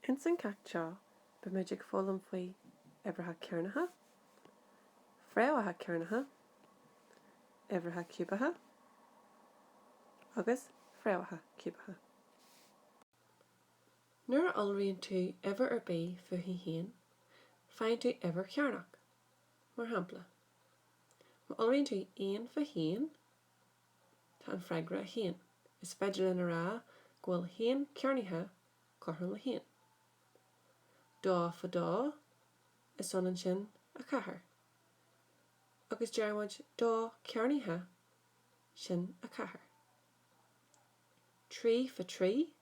Ins an ceacht seo beidh muid ag foghlaim faoi uimhreacha cearnacha, fréamhacha cearnacha, uimhreacha ciúbacha agus fréamhacha ciúbacha. Nuair a iolraíonn tú uimhir ar bith fúithi féin, faigheann tú uimhir chearnach. Mar shampla, má iolraíonn tú 1 fá 1, tá an freagra 1. Is féidir linn a rá go bhfuil 1 cearnaithe cothrom le 1. 2 fá 2, is ionann sin 4. Agus deir muid 2 cearnaithe, sin 4. 3 fá 3,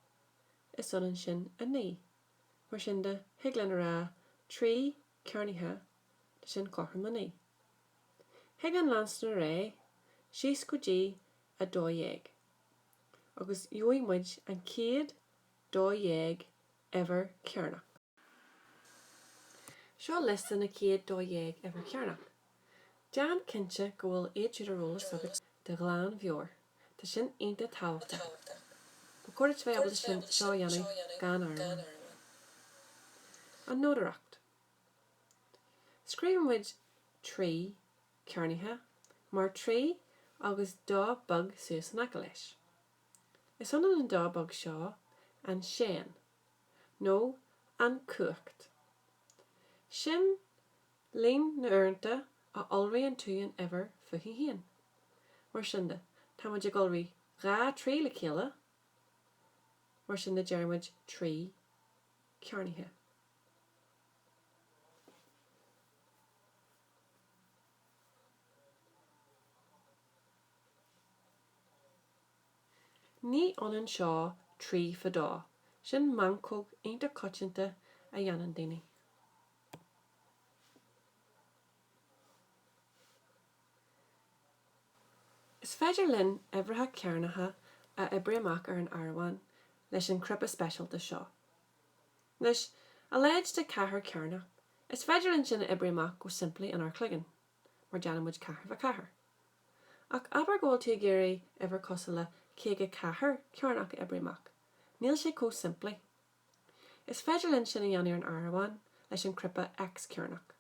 is ionann sin 9. Mar sin de, thig linn a rá 3 cearnaithe, tá sin cothrom le 9. Thig linn leanstan ar aghaidh síos go dtí 12 agus gheobhaidh muid an chéad 12 uimhir chearnach. Seo liosta na chéad 12 uimhir chearnach. Déan cinnte go bhfuil iad siúd ar eolas agat de ghlanmheabhair, tá sin iontach tábhachtach. Ba chóir duit bheith ábalta sin seo a dhéanamh gan áireamhán. An nodaireacht. Scríobhann muid 3 cearnaithe mar 3 agus dot beag suas in aice leis. Is ionann an dot beag seo an séan nó an cumhacht. Sin líon na n-uaireanta a iolraíonn tú an uimhir fúithi féin. Mar sin de, tá muid ag iolraí 2 3 le chéile, mar sin de deir muid 3 cearnaithe. Ní ionann seo 3 fá 2, sin meancóg iontach coitianta a dhéanann daoine. Is féidir linn uimhreacha cearnacha a oibriú amach ar an áireamhán leis an cnaipe speisialta seo. Anois, a leithéid de 4 cearnach, is féidir linn sin a oibriú amach go simplí inár gcloigeann, mar déanann muid 4 fá 4. Ach abair go bhfuil tú ag iarraidh uimhir cosúil le 54 cearnach a oibriú amach, níl sé chomh simplí. Is féidir linn sin a dhéanamh ar an áireamhán leis an cnaipe X cearnach.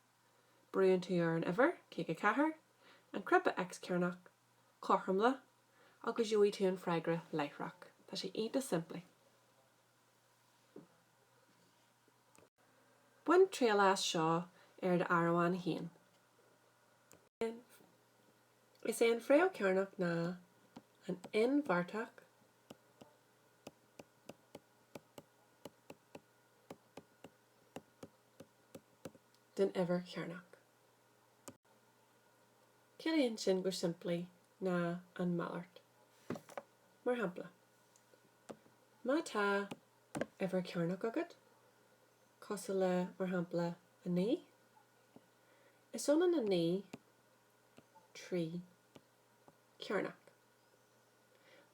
Brúann tú ar an uimhir, 54, an cnaipe X cearnach, cothrom le, agus gheobhaidh tú an freagra láithreach. Tá sé iontach simplí. Bain triail as seo ar d'áireamhán féin. Is é an fréamh cearnach ná an inbheartach den uimhir chearnach. Ciallaíonn sin go simplí ná an malairt. Mar shampla. Má tá uimhir chearnach agat, cosúil le, mar shampla, 9, is ionann 9 3 cearnach.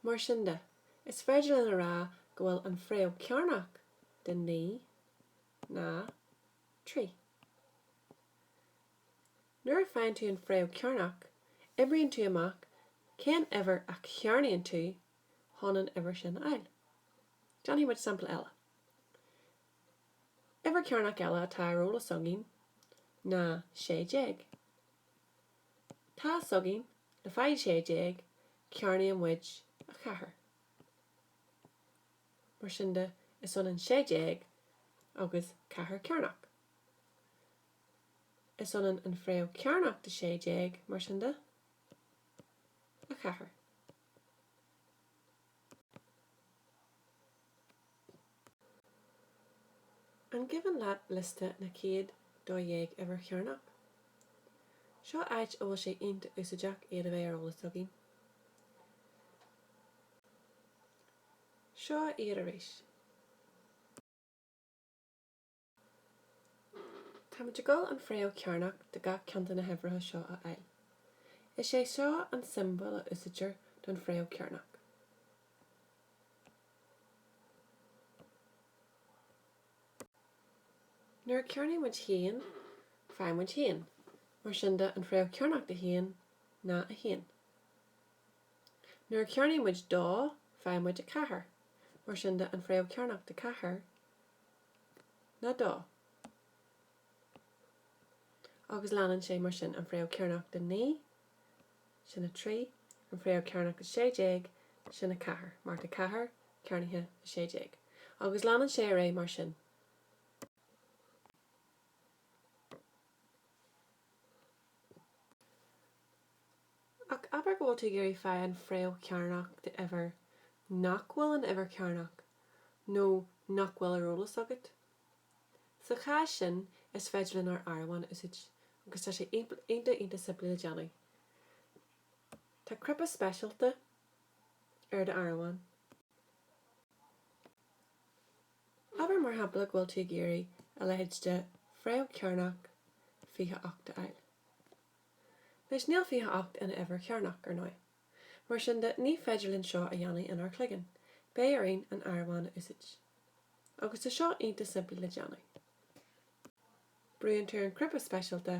Mar sin de, is féidir linn a rá go bhfuil an fréamh cearnach de 9 ná 3. Nuair a faigheann tú an fréamh cearnach, oibríonn tú amach cén uimhir a chearnaíonn tú chun an uimhir sin a fháil. Déanfaidh muid sampla eile. Uimhir chearnach eile atá ar eolas againn ná 16. Tá fhios againn, le fáil 16, cearnaíonn muid 4. Mar sin de, is ionann 16 agus 4 cearnach. Is ionann an fréamh cearnach de 16, mar sin de, 4. An gcuimhin leat liosta na chéad 12 uimhir chearnach? Seo áit a bhfuil sé iontach úsáideach iad a bheith ar eolas againn. Seo iad arís. Táimid ag dul an fréamh chearnach de gach ceann de na huimhreacha seo a fháil. Is é seo an siombail a úsáidtear don fréamh chearnach. Nuair a chearnaíonn muid 1, faigheann muid 1. Mar sin de, an fréamh chearnach de 1 ná 1. Nuair a chearnaíonn muid 2, faigheann muid 4. Mar sin de, an fréamh chearnach de 4. Ná 2. Agus leanann sé mar sin, an fréamh cearnach de 9, sin 3, an fréamh cearnach de 16, sin 4, mar tá 4 cearnaithe 16. Agus leanann sé ar aghaidh mar sin. Ach abair go bhfuil tú ag iarraidh fáil an fréamh chearnach d'uimhir nach bhfuil ina uimhir chearnach, nó nach bhfuil ar eolas agat. Sa chás sin, is féidir linn ár áireamhán a úsáid, agus tá sé iontach iontach simplí le déanamh. Tá cnaipe speisialta ar d'áireamhán. Abair mar shampla go bhfuil tú ag iarraidh a leithéid de fréamh chearnach 28 a fháil. Anois, níl 28 ina uimhir chearnach, ar ndóigh. Mar sin de, ní féidir linn seo a dhéanamh inár gcloigeann. Beidh orainn an áireamhán a úsáid. Agus tá seo iontach simplí le déanamh. Brúann tú ar an cnaipe speisialta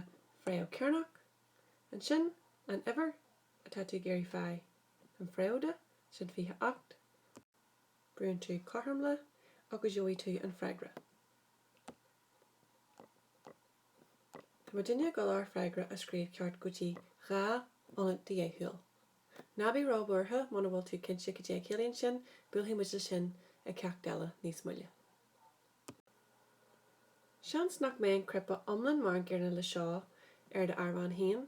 Fréamh Cearnach, ansin an uimhir atá tú ag iarraidh fáil an fréamh de, sin 28, brúann tú cothrom le agus gheobhaidh tú an freagra. Tá muidinne ag dul ár freagra a scríobh ceart go dtí 2 ionad de dheachúil. Ná bí ró-bhuartha muna bhfuil tú cinnte cad é a chiallaíonn sin, buailfidh muid leis sin ag ceacht eile níos moille. Seans nach mbeidh an cnaipe iomlán mar an gcéanna le seo ar d'áireamhán féin,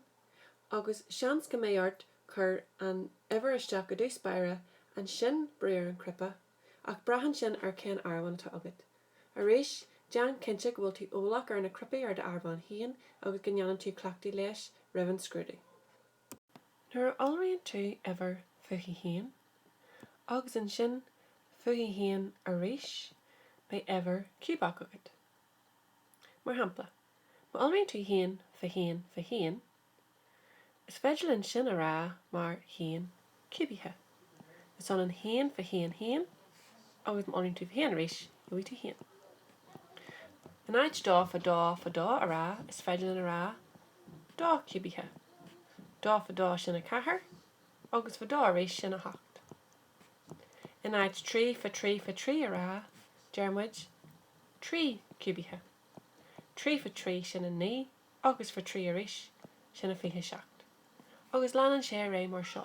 agus seans go mbeidh ort cur an uimhir isteach i dtús báire, ansin brú ar an chnaipe, ach braitheann sin ar cén áireamhán atá agat. Arís, déan cinnte go bhfuil tú eolach ar na cnaipí ar d'áireamhán féin agus go ndéanann tú cleachtadh leis roimh an scrúdú. Nuair a iolraíonn tú uimhir fúithi féin, agus ansin fúithi féin arís, beidh uimhir ciúbach agat. Mar shampla, má iolraíonn tú 1 fá 1 fá 1, Is féidir linn sin a rá mar haon ciúbaithe. Is ionann haon fá haon haon agus má iolraíonn tú féin arís, gheobhaidh tú haon. In áit dó fá dó fá dó a rá, is féidir linn a rá dó ciúbaithe. Dó fá dó sin 4 agus fá dó arís sin 8. In áit 3 fá 3 fá 3 a rá, deir muid 3 ciúbaithe. 3 fá 3 sin 9 agus fá 3 arís, sin a 27. Agus leanann sé ar aghaidh mar seo.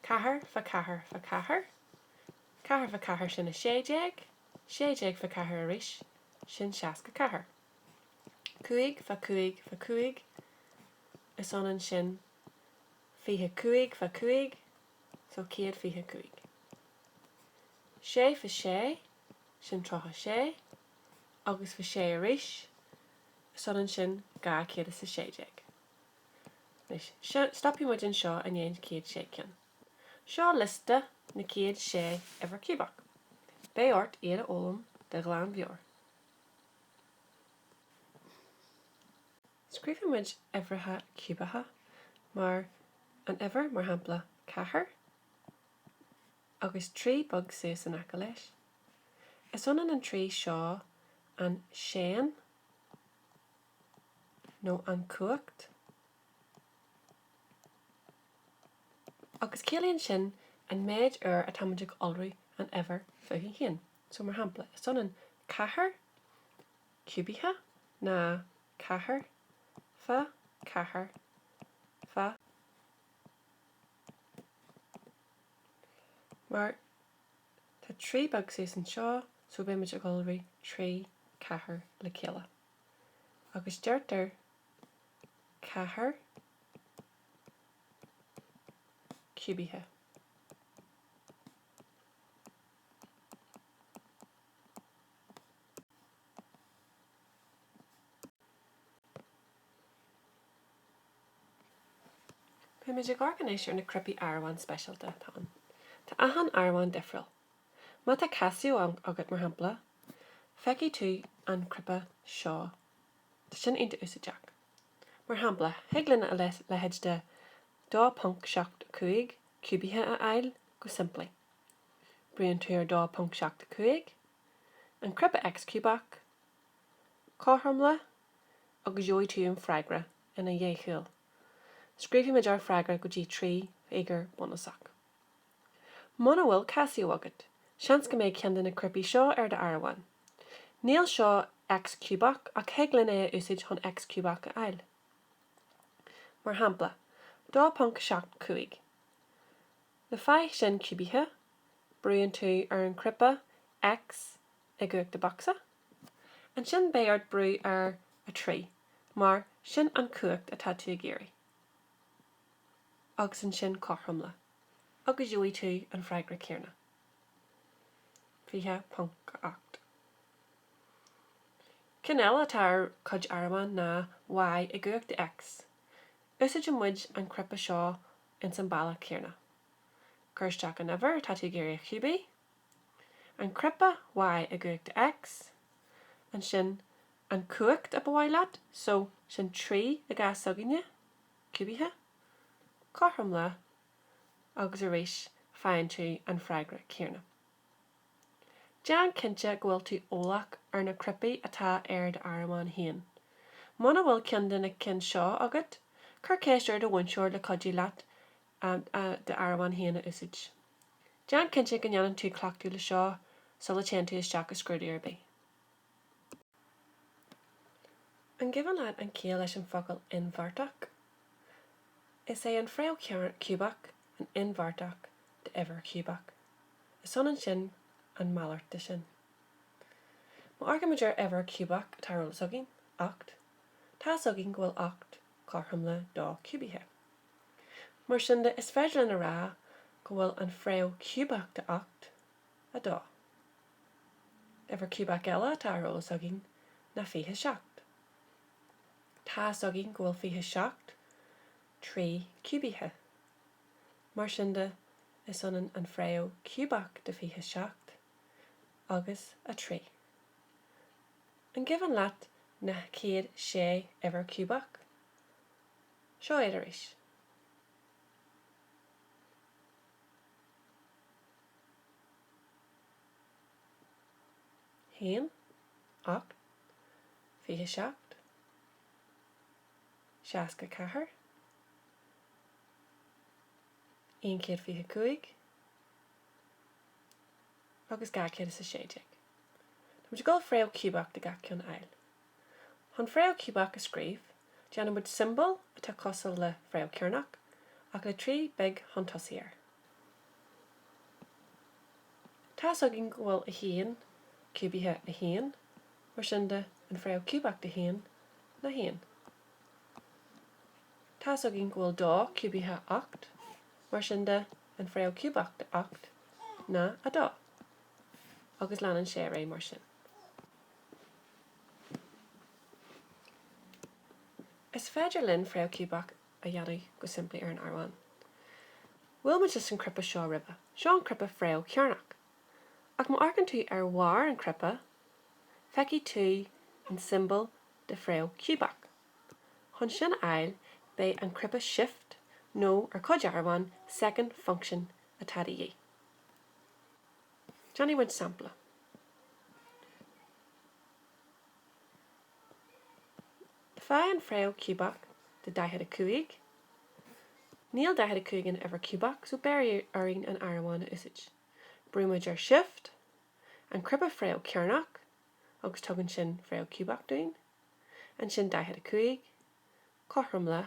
4 fá 4 fá 4, 4 fá 4 sin a 16, 16 fá 4 arís, sin 64. 5 fá 5 fá 5, is ionann sin 25 fá 5, so 125. 6 fá 6, sin 36, agus fá 6 arís, is ionann sin 216. Anois, stopfaidh muid anseo i ndiaidh an chéad sé ceann. Seo liosta na chéad sé uimhir ciúbach. Beidh ort iad a fhoghlaim de ghlanmheabhair. Scríobhann muid uimhreacha ciúbacha mar an uimhir, mar shampla, 4 agus 3 beag suas in aice leis. Is ionann an 3 seo an séan nó an cumhacht agus ciallaíonn sin an méid uair atá muid ag iolrú an uimhir fúithi féin. So mar shampla, is ionann 4 ciúbaithe ná 4 fá 4 fá Mar tá 3 beag suas anseo so beidh muid ag iolrú 3, 4 le chéile. Agus deirtear 4 ciúbaithe. Beidh muid ag amharc anois ar na cnaipí áireamháin speisialta atá ann. Tá achan áireamhán difriúil. Má tá Casio agat, mar shampla, feicfidh tú an cnaipe seo. Tá sin iontach úsáideach. Mar shampla, thig linn a leithéid de 2.75 ciúbaithe a fháil go simplí. Brúann tú ar 2.75, an cnaipe X ciúbach, cothrom le, agus gheobhaidh tú an freagra ina dheachúil. Scríobfaidh muid ár freagra go dtí 3 fhigiúr bunúsach. Muna bhfuil Casio agat, seans go mbeidh ceann de na cnaipí seo ar d'áireamhán. Níl seo x ciúbach ach thig linn é a úsáid chun x ciúbach a fháil. Mar shampla, 2.75. Le faigh sin ciúbaithe, brúann tú ar an cnaipe X i gcumhacht de bocsa. Ansin beidh ort brú ar 3 mar sin an cumhacht atá tú ag iarraidh. Agus ansin cothrom le. Agus gheobhaidh tú an freagra céarna. 20.8. Ceann eile atá ar cuid áireamhán ná Y i gcumhacht de X. Úsáideann muid an cnaipe seo ins an bealach céarna. Cuir isteach an uimhir atá tú ag iarraidh a chiúbaí, an cnaipe Y i gcumhacht de X, ansin an cumhacht a ba mhaith leat, so sin 3 i gcás s'againne, ciúbaithe, cothrom le, agus arís faigheann tú an freagra céarna. Déan cinnte go bhfuil tú eolach ar na cnaipí atá ar d'áireamhán féin. Muna bhfuil ceann de na cinn seo agat, cuir ceist ar do mhúinteoir le cuidiú leat d'áireamhán féin a úsáid. Déan cinnte go ndéanann tú cleachtadh le seo sula téann tú isteach i scrúdú ar bith. An gcuimhin leat an ciall leis an focal inbheartach? Is é an fréamh ciúbach an inbheartach d'uimhir chiúbach. Is ionann sin an malairt de sin. Má amharcann muid ar uimhir ciúbach atá ar eolas againn, 8, tá's againn go bhfuil 8 cothrom le 2 ciúbaithe. Mar sin de, is féidir linn a rá go bhfuil an fréamh ciúbach de 8, 2. Uimhir ciúbach eile atá ar eolas againn ná 27. Tá's againn go bhfuil 27 3 ciúbaithe. Mar sin de, is ionann an fréamh ciúbach de 27 agus 3. An gcuimhin leat na chéad sé uimhir ciúbach? Seo iad arís. 1, 8, 27, 64, 125 agus 216. Tá muid ag dul fréamh ciúbach de gach ceann a fháil. Chun fréamh ciúbach a scríobh, déanann muid siombail atá cosúil le fréamh cearnach, ach le 3 beag chun tosaigh air. Tá's againn go bhfuil 1 ciúbaithe 1, mar sin de, an fréamh ciúbach de 1 ná 1. Tá's againn go bhfuil 2 ciúbaithe 8, mar sin de, an fréamh ciúbach de 8 ná 2. Agus leanann sé ar aghaidh mar sin. Is féidir linn fréamh ciúbach a dhéanamh go simplí ar an áireamhán. Bhuail muid leis an cnaipe seo roimhe. Seo an cnaipe fréamh chearnach. Ach má amharcann tú ar bharr an chnaipe, feicfidh tú an siombail de fréamh ciúbach. Chun sin a fháil, beidh an cnaipe Shift nó, ar cuid áireamhán, Second Function atá de dhíth. Déanfaidh muid sampla. Faigh an fréamh ciúbach de 45. Níl 45 ina uimhir ciúbach, so beidh orainn an áireamhán a úsáid. Brúigh muid ar Shift, an cnaipe fréamh cearnach, agus tugann sin fréamh ciúbach dúinn. Ansin 45, cothrom le,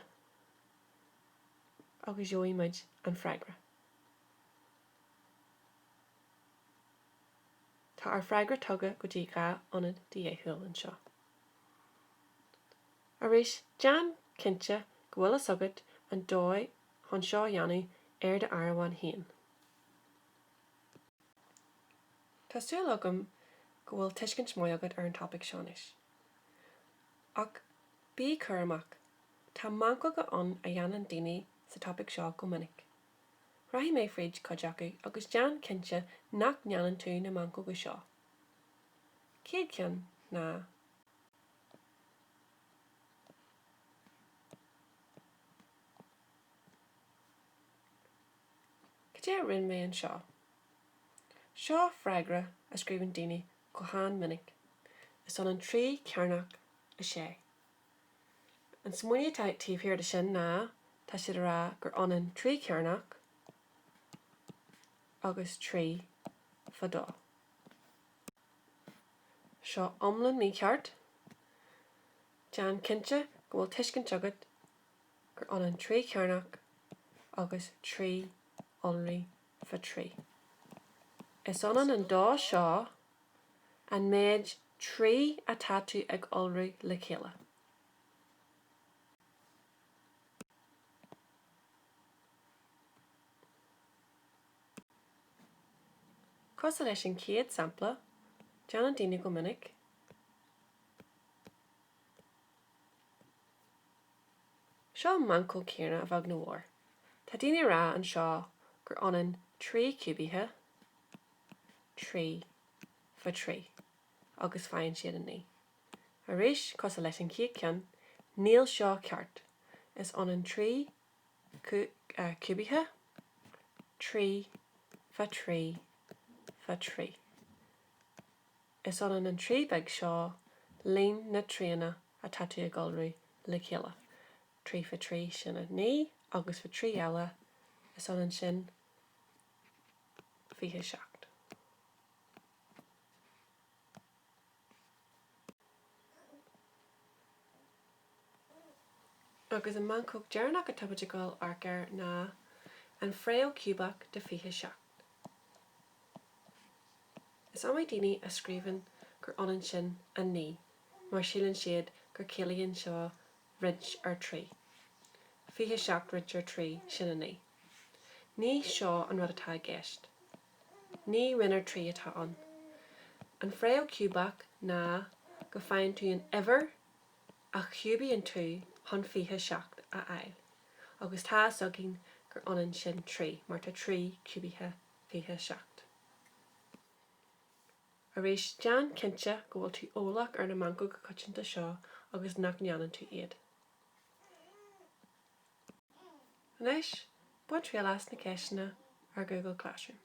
agus gheobhaidh muid an freagra. Tá ár freagra tugtha go dtí 2 ionad de dheithiúil anseo. Arís, déan cinnte go bhfuil fhios agat an dóigh chun seo a dhéanamh ar d'áireamhán féin. Tá súil agam go bhfuil tuiscint maith agat ar an topaic seo anois. Ach bí cúramach, tá meancóga ann a dhéanann daoine sa topaic seo go minic. Rachaidh mé fríd cuid acu agus déan cinnte nach ndéanann tú na meancóga seo. Chéad cheann ná. Cad é a rinne mé anseo? Seo freagra a scríobhann daoine go han-minic. Is ionann 3 cearnach 6. An smaoineamh atá taobh thiar de sin ná tá siad ag rá gur ionann 3 cearnach agus 3 fá 2. Seo iomlán mícheart. Déan cinnte go bhfuil tuiscint agat gur ionann 3 chearnach agus 3 iolraí fá 3. Is ionann an dó seo an méid 3 atá tú ag iolrú le chéile. Cosúil leis an chéad sampla, déanann daoine go minic, Seo an meancóg céanna a bheag nó a mhór. Tá daoine ag rá anseo gur ionann 3 ciúbaithe 3 fá 3 agus faigheann siad 9. Arís, cosúil leis an chéad ceann, níl seo ceart. Is ionann 3 ciúbaithe 3 fá 3 fá 3. Is ionann an 3 beag seo líon na tríonna atá tú ag iolrú le chéile. 3 fá 3 sin 9 agus fá 3 eile is ionann sin 27. Agus an meancóg deireanach atá muid ag dul amharc air ná an fréamh ciúbach de 27. Is iomaí daoine a scríobhann gur ionann sin 9 mar síleann siad gur ciallaíonn seo roinnt ar 3. 27 roinnt ar 3, sin 9. Ní seo an rud atá i gceist. Ní roinn ar 3 atá ann. An fréamh ciúbach ná go faigheann tú an uimhir a chiúbaíonn tú chun 27 a fháil. Agus tá fhios againn gur ionann sin 3 mar tá 3 ciúbaithe 27. Arís, déan cinnte go bhfuil tú eolach ar na meancóga coitianta seo agus nach ndéanann tú iad. Anois, bain triail as na ceisteanna ar Google Classroom.